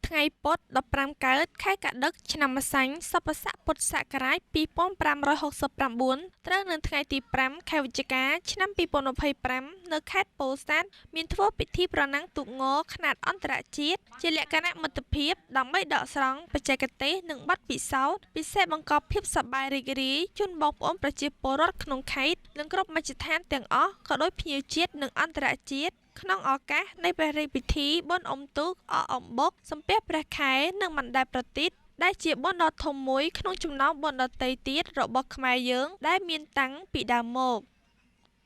ថ្ងៃពុធ 15កើត ខែកត្តិក ឆ្នាំម្សាញ់ សពស័កពុទ្ធសករាជ2569ត្រូវនៅថ្ងៃទី5ខែវិច្ឆិកាឆ្នាំ2025នៅខេត្តពោធិ៍សាត់មានធ្វើពិធីប្រណាំងទូកងខ្នាតអន្តរជាតិជាលក្ខណៈមិត្តភាពដើម្បីដកស្រង់បច្ចេកទេសនិងបទពិសោធន៍ពិសេសបង្កប់ភាពសប្បាយរីករាយជូនបងប្អូនប្រជាពលរដ្ឋក្នុងខេត្តនិងគ្រប់មជ្ឈដ្ឋានទាំងអស់ក៏ដូចភ្ញៀវជាតិនិងអន្តរជាតិក្នុងឱកាសនៃព្រះរាជពិធីបុណ្យអុំទូកអកអំបុកសំពះព្រះខែនិងបណ្ដែតប្រទីបដែលជាបុណ្យដ៏ធំមួយក្នុងចំណោមបុណ្យដទៃទៀតរបស់ខ្មែរយើងដែលមានតាំងពីដើមមក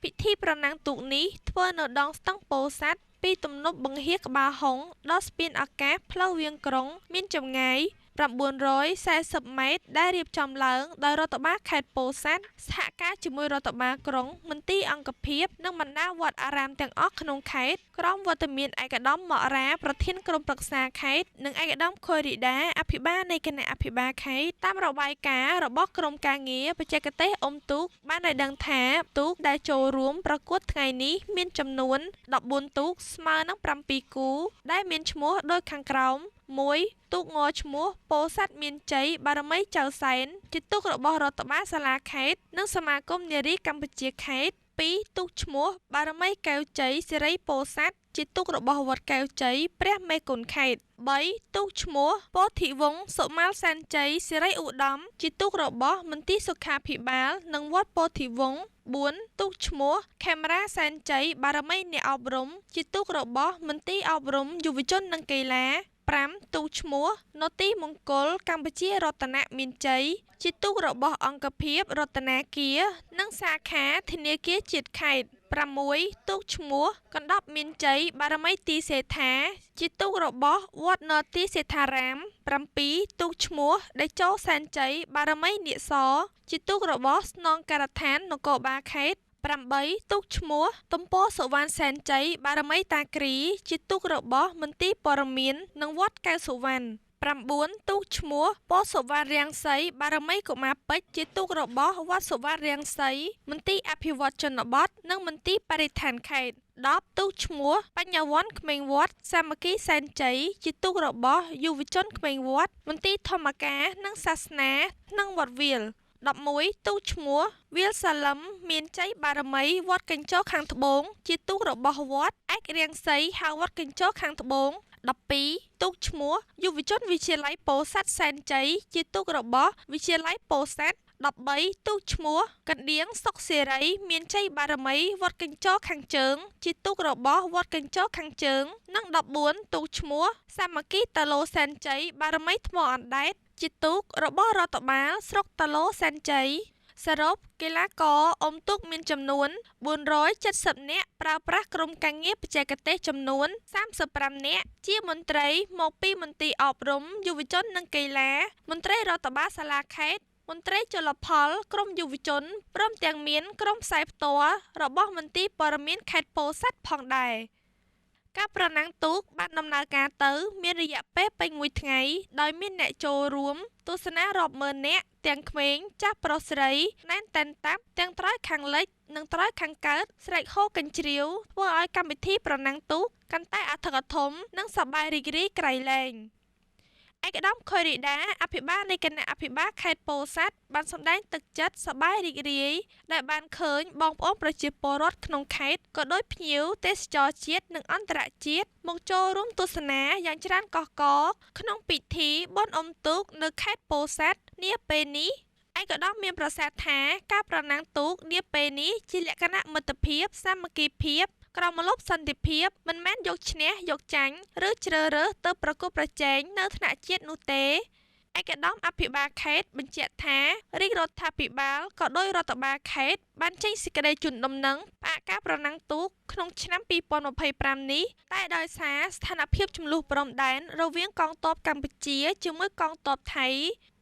ពិធីប្រណាំងទូកនេះធ្វើនៅដងស្ទឹងពោធិ៍សាត់ពីទំនប់បង្ហៀក្បាលហុងដល់ស្ពានអាកាសផ្លូវវាងក្រុងមានចម្ងាយ940ម៉ែត្រដែលរៀបចំឡើងដោយរដ្ឋបាលខេត្តពោធិ៍សាត់សហការជាមួយរដ្ឋបាលក្រុងមន្ទីរអង្គភាពនិងបណ្ដាវត្តអារាមទាំងអស់ក្នុងខេត្តក្រោមវត្តមានឯកឧត្តមមករាប្រធានក្រុមប្រឹក្សាខេត្តនិងឯកឧត្តមខុយរីដាអភិបាលនៃគណៈអភិបាលខេត្តតាមរបាយការណ៍របស់ក្រុមការងារបច្ចេកទេសអុំទូកបានឲ្យដឹងថាទូកដែលចូលរួមប្រកួតថ្ងៃនេះមានចំនួន14ទូកស្មើនឹង7គូដែលមានឈ្មោះដូចខាងក្រោម1ទូកងឈ្មោះពោធិ៍សាត់មានជ័យបារមីចៅសែនជាទូករបស់រដ្ឋបាលសាលាខេត្តនិងសមាគមនារីកម្ពុជាខេត្ត2ទូកឈ្មោះបារមីកែវជ័យសិរីពោធិ៍សាត់ជាទូករបស់វត្តកែវជ័យព្រះមេគុណខេត្ត3ទូកឈ្មោះពោធិវង្សសុមាលសែនជ័យសិរីឧត្តមជាទូករបស់មន្ទីរសុខាភិបាលនិងវត្តពោធិវង្ស4ទូកឈ្មោះខេមរាសែនជ័យបារមីអ្នកអប់រំជាទូករបស់មន្ទីរអប់រំយុវជននិងកីឡា5ទូកឈ្មោះនទីមង្គលកម្ពុជារតនមានជ័យជាទូករបស់អង្គភាពរតនាគារនិងសាខាធនាគារជាតិខេត្ត6ទូកឈ្មោះកណ្ដប់មានជ័យបារមីទីសេដ្ឋាជាទូករបស់វត្តនទីសេដ្ឋារាម7ទូកឈ្មោះតេជោសែនជ័យបារមីនាគសជាទូករបស់ស្នងការដ្ឋាននគរបាលខេត្ត8ទូកឈ្មោះទំព័រសុវណ្ណសែនជ័យបារមីតាគ្រីជាទូករបស់មន្ទីរព័ត៌មាននិងវត្តកែវសុវណ្ណ9ទូកឈ្មោះពោធិសុវណ្ណរាំងសីបារមីកុមារពេជ្រជាទូករបស់វត្តសុវណ្ណរាំងសីមន្ទីរអភិវឌ្ឍជនបទនិងមន្ទីរបរិស្ថានខេត្ត10ទូកឈ្មោះបញ្ញវន្តក្មេងវត្តសាមគ្គីសែនជ័យជាទូករបស់យុវជនក្មេងវត្តមន្ទីរធម្មការនិងសាសនានិងវត្តវាល11ទូកឈ្មោះវាលសាលឹមមានជ័យបារមីវត្តកញ្ចោខាងត្បូងជាទូករបស់វត្តឯករាំងសីហៅវត្តកញ្ចោខាងត្បូង12ទូកឈ្មោះយុវជនវិទ្យាល័យពោធិ៍សាត់សែនជ័យជាទូករបស់វិទ្យាល័យពោធិ៍សាត់13ទូកឈ្មោះកណ្ដៀងសុកសេរីមានជ័យបារមីវត្តកញ្ចោខាងជើងជាទូករបស់វត្តកញ្ចោខាងជើងនិង14ទូកឈ្មោះសាមគ្គីតាឡូសែនជ័យបារមីថ្មអណ្ដែតជាទូករបស់រដ្ឋបាលស្រុកតាឡូសែនជ័យសរុបកីឡាករអុំទូកមានចំនួន470នាក់ប្រើប្រាស់ក្រុមការងារបច្ចេកទេសចំនួន35នាក់ជាមន្ត្រីមកពីមន្ទីរអប់រំយុវជននិងកីឡាមន្ត្រីរដ្ឋបាលសាលាខេត្តមន្ត្រីជលផលក្រុមយុវជនព្រមទាំងមានក្រុមផ្សាយផ្ទាល់របស់មន្ទីរព័ត៌មានខេត្តពោធិ៍សាត់ផងដែរការប្រណាំងទូកបានដំណើរការទៅមានរយៈពេលពេញមួយថ្ងៃដោយមានអ្នកចូលរួមទស្សនារាប់ម៉ឺននាក់ទាំងក្មេងចាស់ប្រុសស្រីណែនតែនតាប់ទាំងត្រើយខាងលិចនិងត្រើយខាងកើតស្រែកហូរកញ្ជ្រៀវធ្វើឲ្យកម្មវិធីប្រណាំងទូកកាន់តែអធិកអធមនិងសប្បាយរីករាយក្រៃលែងឯកឧត្តមខុយរីដាអភិបាលនៃគណៈអភិបាលខេត្តពោធិ៍សាត់បានសម្ដែងទឹកចិត្តសប្បាយរីករាយដែលបានឃើញបងប្អូនប្រជាពលរដ្ឋក្នុងខេត្តក៏ដូចភ្ញៀវទេសចរជាតិនិងអន្តរជាតិមកចូលរួមទស្សនាយ៉ាងច្រើនកុះករក្នុងពិធីបុណ្យអុំទូកនៅខេត្តពោធិ៍សាត់នាពេលនេះឯកឧត្តមមានប្រសាសន៍ថាការប្រណាំងទូកនាពេលនេះជាលក្ខណៈមិត្តភាពសាមគ្គីភាពក្រមលុបសន្តិភាពមិនមែនយកឈ្នះយកចាញ់ឬជ្រើសរើសទៅប្រកួតប្រជែងនៅថ្នាក់ជាតិនោះទេឯកឧត្តមអភិបាលខេត្តបញ្ជាក់ថារាជរដ្ឋាភិបាលក៏ដោយរដ្ឋបាលខេត្តបានចេញសេចក្តីជូនដំណឹងផ្អាកការប្រណាំងទូកក្នុងឆ្នាំ2025នេះតែដោយសារស្ថានភាពជម្លោះព្រំដែនរវាងកងទ័ពកម្ពុជាជាមួយកងទ័ពថៃ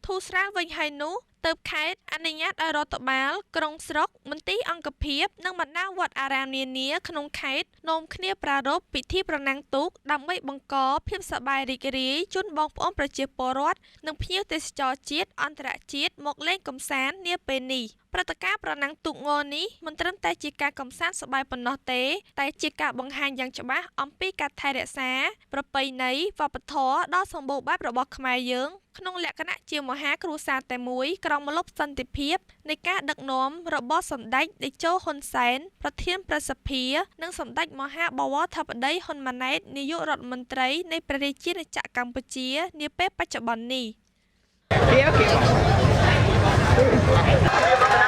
ធូរស្រាលវិញហើយនោះទើបខេត្តអនុញ្ញាតឲ្យរដ្ឋបាលក្រុងស្រុកមន្ទីរអង្គភាពនិងបណ្ដាវត្តអារាមនានាក្នុងខេត្តនាំគ្នាប្រារព្ធពិធីប្រណាំងទូកដើម្បីបង្កភាពសប្បាយរីករាយជូនបងប្អូនប្រជាពលរដ្ឋនិងភ្ញៀវទេសចរជាតិអន្តរជាតិមកលេងកម្សាន្តនាពេលនេះ។ ព្រឹត្តិការណ៍ប្រណាំងទូកងនេះមិនត្រឹមតែជាការកម្សាន្តសប្បាយប៉ុណ្ណោះទេ តែជាការបង្ហាញយ៉ាងច្បាស់អំពីការថែរក្សាប្រពៃណីវប្បធម៌ដ៏សម្បូរបែបរបស់ខ្មែរយើង ក្នុងលក្ខណៈជាមហាគ្រួសារតែមួយក្រោមម្លប់សន្តិភាពនៃការដឹកនាំរបស់សម្ដេចតេជោហ៊ុនសែនប្រធានព្រឹទ្ធសភា និងសម្ដេចមហាបវរធិបតីហ៊ុនម៉ាណែតនាយករដ្ឋមន្ត្រីនៃព្រះរាជាណាចក្រកម្ពុជានាពេលបច្ចុប្បន្ននេះ។